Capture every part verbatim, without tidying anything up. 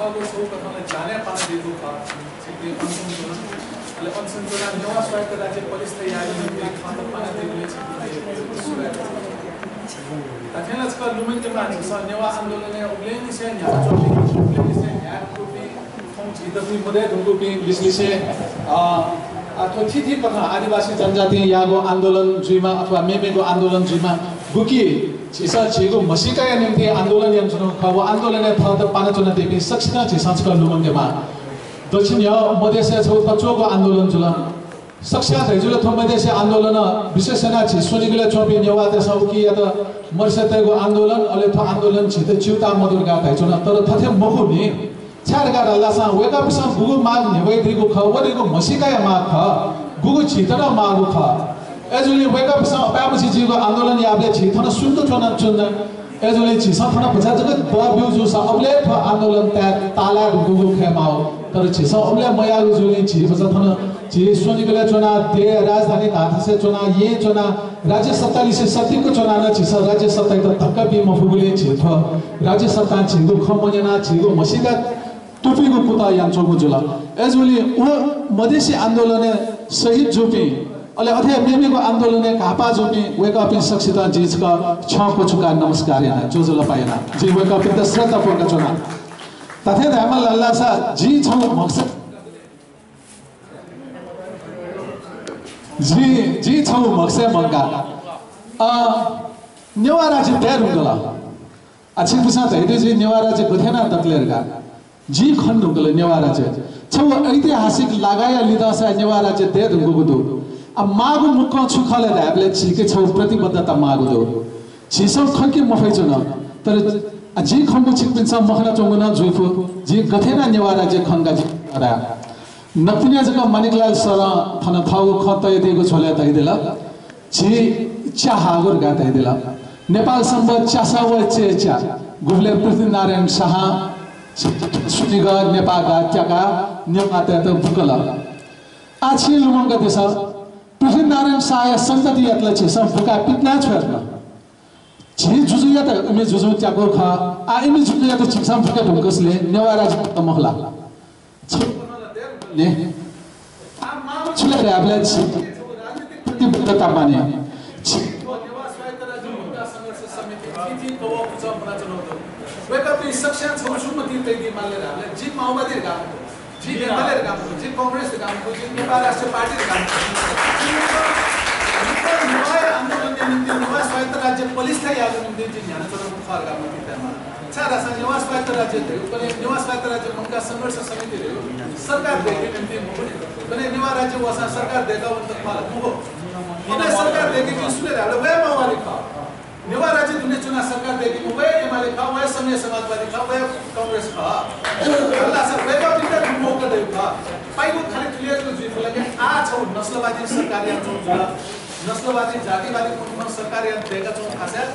छगू कथंया ज्यानय् पानादीगु खः। छिकपिं अनसन च्वना। अले अनसन च्वनाः नेवाः स्वायत्त राज्य प्रतिष्ठा यायेगु निंतिं थःत पानादीगुलिं छिकपिन्त यक्व यक्व सुभाय्। धात्थें ला छकः लुमंकेमाः, झीसं नेवाः आन्दोलनय् उबलय् निसें न्ह्यानाच्वंपिं, उबलय् निसें न्ह्याये धुंकूपिं, थौं झी दथुइ मदये धुंकूपिं लिसें लिसें, अ, अ, थ्व थीथी कथं आदिवासी जनजातिं याःगु आन्दोलन जुइमा अथवा मेमेगु आन्दोलन जुइमा, गुकी झीसं झीगु म्हसीकाया निंतिं आन्दोलन यानाच्वनागु खः, व आन्दोलनय् थःत पानाच्वनादीपिं सकसितं झीसं छकः लुमंकेमाः। दच्छि न्ह्यः मधेसय् छगू तच्वःगु आन्दोलन जुल। सकसियां धयाजुल, थ्व मधेसी आन्दोलनं विशेष यानाः झी स्वनिगलय् च्वंपिं नेवाःतय्सं उकियात मर्स्या तयेगु आन्दोलन, अले थ्व आन्दोलनं झीत च्यूताः मदु धकाः धयाच्वन। तर थथे मखु नि। छाय् धकाः धाःसा वय्कःपिन्सं गुगु माग न्ह्यब्वयादीगु खः, व धइगु म्हसीकाया माग खः, गुगु झीत नं माःगु खः। अय्जूगुलिं वय्कःपिन्सं अपाय्मछि जुइगु आन्दोलन याःबलय् झी थन सुम्क च्वनाच्वन। अय्जूगुलिं झीसं थन भचा जक दः ब्यू जूसा अबलय् थ्व आन्दोलन ताये ताःलाये धुंकूगु खयेमाः। तर झीसं अबलय् मयाःगु जूगुलिं झी भचा थन झी स्वनिगलय् च्वनाः, देय् राजधानी धाःथासय् च्वनाः, येँय् च्वनाः, राज्य सत्तालिसे सत्तिक च्वनाः नं झीसं राज्य सत्तायात धक्का बी मफुगुलिं झी थ्व राज्य सत्तां झीगु खँ मन्यनाः झीगु म्हसीका त्वपुइगु कुतः यानाच्वंगु जुल। अय्जूगुलिं व मधेसी आन्दोलनय् शहीद जूपिं, अले अथे मेमेगु आन्दोलनय् घाःपाः जूपिं वय्कःपिं सकसितं जिं छकः छ्यं क्वछुकाः नमस्कार याना, ज्वजलपा याना। जिं वय्कःपिन्त श्रद्धापूर्वक च्वना। धात्थें धायेमाल धाःसा जिं छगू म्हगसय्, जिं, जिं छगू म्हगसय् मंका। अ, नेवाः राज्य दये धुंकल। आ, छिकपिन्सं धयादी, जिं नेवाः राज्य गथे यानाः दकले धकाः। जिं खने धुंकल नेवाः राज्य। छगू ऐतिहासिक लागाया लिधंसाय् नेवाः राज्य दये धुंकूगु दु। आ, माःगु मुक्कं छु खः ले धायेबलय् झीके छगू प्रतिबद्धता माःगु दु। झीसं खंके मफयाच्वन। तर, आ, जिं खंगु छिकपिन्सं मखनाच्वंगु नं जुइफु। जिं गथे यानाः नेवाः राज्य खंका जिं धाये। नकतिनि जक माणिकलाल सरं थन थःगु खँ तयादीगु झ्वलय् धयादिल। झी च्याहाःगु धकाः धयादिल। नेपाल संवत् च्यासः व च्यय् च्या, गुबलय् पृथ्वीनारायण शाहं स्वनिगः नेपाःगः त्याकाः नेवाःतय्त बुकल। आः छिं लुमंकादिसँ, पृथ्वीनारायण शाहया सन्ततियात ला झीसं बुकाः पितिना छ्वयाच्वन। झी जुजुयात इमि जुजुं त्याकूगु खः। आः इमि जुजुयात झीसं बुके धुंकूसां नेवाः राज्य मखु ला? छु ले? छु ले धायेबलय् झी प्रतिबद्धता माने। झी वय्कःपिं सकसियां छगू छुम्ह तिं तयादी माल धायेबलय् जि माओवादी धकाः मखु, जि एमाले धकाः मखु, जि कांग्रेस धकाः मखु, जि नेपाल राष्ट्रिय पार्टी धकाः मखु। जि नेवाः आन्दोलनया निंतिं, नेवाः स्वायत्त राज्य प्रतिष्ठा यायेगु निंतिं जि न्ह्यानाच्वनागु खः धकाः मतिइ तयेमाल। छाय्धाःसा नेवाः स्वायत्त राज्य धइगु, कन्हय् नेवाः स्वायत्त राज्य मंकाः संघर्ष समिति धइगु सरकार दयेकेगु निंतिं मखु नि। कन्हय् नेवाः राज्य वःसां सरकार दयेका वनेत खः ला? मखु। अबलय् सरकार दयेकेपिं सु ले धायेबलय् वया माओवादी खः। नेवाः राज्य दुने च्वनाः सरकार दयेकेपिं वया एमाले खः, वया संघीय समाजवादी खः, वया कांग्रेस खः। धाःसा वय्कःपिन्त मौका दयेगु खः। पाइगु खालि थुलि जक जुइफु ला कि आः छगू नस्लवादी सरकार यानाच्वंगु जुल। नस्लवादी, जातिवादी कुन कुन सरकार याना दयेकाच्वंगु थासय्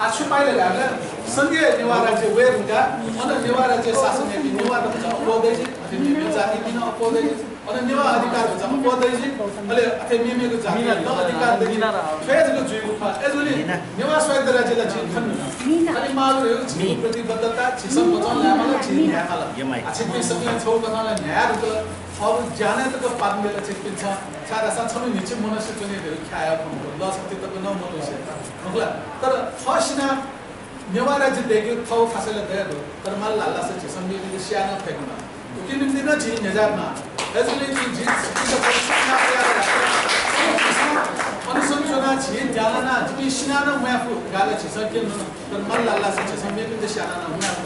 आः छु पाइ ले धायेबलय् संघीय नेवाः राज्य वये धुंकाः अन नेवाः राज्य शासन याइपिं नेवाःत भचा अप्वः दइ जुइ, अथे मेमेगु जातिपिं नं अप्वः दइ जुइ, अन नेवाः अधिकार भचा अप्वः दइ जुइ, अले अथे मेमेगु जातियात नं अधिकार दइ जुइ। थ्व हे जक जुइगु खः। अय्जूगुलिं नेवाः स्वायत्त राज्य ला झी खने धुन। खने माःगु धइगु झीगु प्रतिबद्धता, झीसं बचं लायेमाल, झी न्ह्यायेमाल। आः छिकपिं सकलें छगू कथं ला न्ह्याये धुंकल। थःगु ज्यानय् तक पानादिल छिकपिन्सं। छाय्धाःसा छन्हु न्हिच्छि मनसे च्वने धइगु ख्याः याये फु मखु, लःसक्ति तक नं मदुसे, मखु ला? तर थः सिनाः नेवाः राज्य दयेकेगु थःगु थासय् ला दये दु, तर माल धाःसा झीसं मेपिन्त स्याये नं फय्के माः। उकिया निंतिं नं झी न्ह्यज्यायेमाः। अय्जूगुलिं झी, झी छिकपिन्त अनसन च्वनाः झी ज्या यानाः जिपिं सिनाः नं म्वाये फु धकाः ला झीसं क्यने धुन। तर माल धाःसा झीसं मेपिन्त स्यानाः नं म्वाये फु।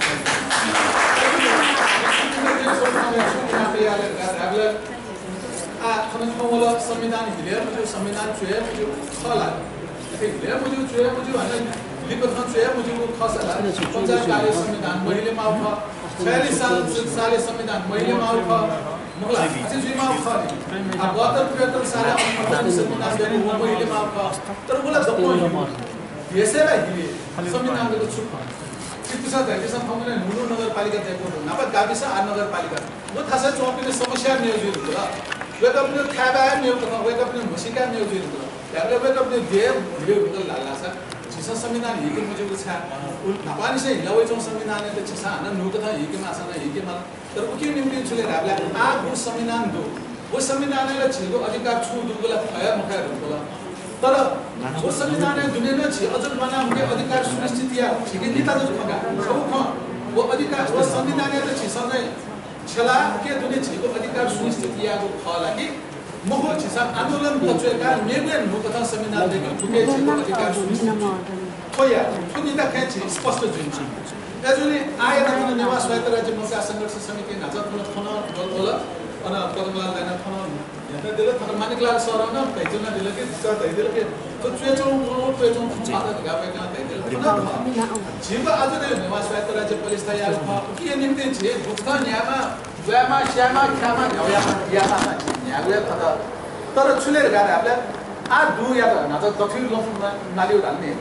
आः थन छुं वल, संविधान हिले मज्यू, संविधान च्वये मज्यू खः ला? अथे हिले मज्यू, च्वये मज्यू, हानं लिपा थन च्वये मज्यूगु खःसा ला, पन्चास सालय् संविधान महिले माःगु खः, छयालिस साल, सालय् संविधान महिले माःगु खः, मखु ला? अथे जुइ माःगु खः नि। आः बहत्तर त्रिहत्तर सालय् अम्बा संविधान दयेगु व महिले माःगु खः। तर व ला दक्वं हिले। देशय् ला हिले, संविधान जक छु खः? छिकपिन्सं धयादिसँ, थौंकन्हय् न्हू न्हू नगरपालिका दयेकूगु दु, न्हापा गाविस, आः नगरपालिका। व थासय् च्वंपिनि समस्या मेगु जुइ धुंकल। वय्कःपिनि थाय्बाय् मेगु खः, वय्कःपिनि म्हसीकाय् मेगु जुइ धुंकल। धायेबलय् वय्कःपिनि देय् मेगु धुंकल धाःसा झीसं संविधान हिके मज्यूगु छाय्? उ न्हापांनिसें हिला वइच्वंगु संविधानयात झीसं हानं न्हूकथं हिके माःसां नं हिके माल। तर उकिया निंतिं छु ले धायेबलय् आः व संविधान दु। व संविधानय् ला झीगु अधिकार छुं दुगु ला खः हे मखः धुंकल। तर व संविधानय् दुने नं झी अझ म्वानाः उके अधिकार सुनिश्चित याः, झीके निता जक खः का। छगू खँ, व अधिकार, व संविधानयात झीसं चाहिँ छ्यलाः उके दुने झीगु अधिकार सुनिश्चित याःगु खः ला कि मखु, झीसं आन्दोलन तच्वय्काः मेगु हे न्हूकथं संविधान दय्काः उके झीगु अधिकार सुनिश्चित थ्व या, थ्व निता खँय् झी स्पष्ट जुइमाः। अय्जूगुलिं आः यानाः थन नेवाः स्वायत्त राज्य मोर्चा संघर्ष समिति न्हाचः थन, थन वल, अन पद्मलाल दाइनं थन न्ह्यथनादिल, थन माणिकलाल सरं नं धयाच्वनादिल कि, जितः धयादिल कि, थ्व च्वय्च्वंगु, च्वय्च्वंगु खः धकाः वय्कलं धयादिल। थन खः। झीगु आः यानाः नेवाः स्वायत्त राज्य प्रतिष्ठा यायेगु खः, उकिया निंतिं झी दुःखं न्ह्यायेमाः, ब्वायेमाः, स्यायेमाः, ख्यायेमाः, न्ह्यायेमाः, यायेमाः, झी न्ह्यायेगु हे खः। तर छु ले धकाः धायेबलय् आः दुयात न्हाचः दथुइ लँपु नालेगु धाल नि।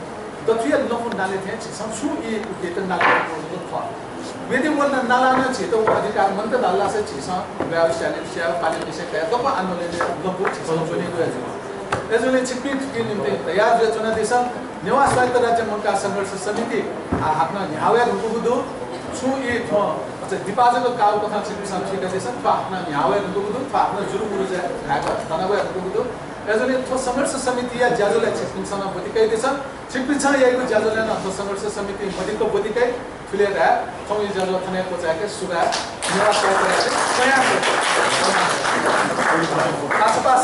दथुया लँपु नाले थें झीसं छुं ई उकेत नाले खः। यदि व नालां नं झीत व अधिकार मन्त धाल धाःसा झीसं ब्वायेगु, स्यायेगु, पालेगु विषय कयाः दक्व आन्दोलनय् लँपु झीसं ज्वनेगु हे जुइ। अय्जूगुलिं छिकपिं थुकिया निंतिं तयार जुयाच्वनादिसँ। नेवाः स्वायत्त राज्य मोर्चा संघर्ष समिति आः हाकनं न्ह्याः वये धुंकूगु दु। छुं ई थ्व अझ दिपा जक काःगु कथं छिकपिन्सं थुइकादिसँ। थ्व हाकनं न्ह्याः वये धुंकूगु दु। थ्व हाकनं जुरुमुरु जुयाः धायेक दना वये धुंकूगु दु। अय्जूगुलिं थ्व संघर्ष समितिया ज्याझ्वलय् छिकपिन्सं नं ब्वति कयादिसँ। छिकपिन्सं याइगु ज्याझ्वलय् नं थ्व संघर्ष समितिं मदिक्क ब्वति कइ। थुलि हे धाये, थौंया ज्याझ्वः थन हे क्वचाय्के। सुभाय्। नेवाः स्वायत्त राज्य स्वयां स्वयां। आसपास